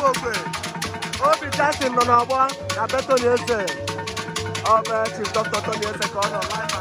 Okwe. Obi Jackson nọ n'ọgbọ na be Tony Eze. Ọ bụ Chief Dr. Tony Eze ka ọ nọ live.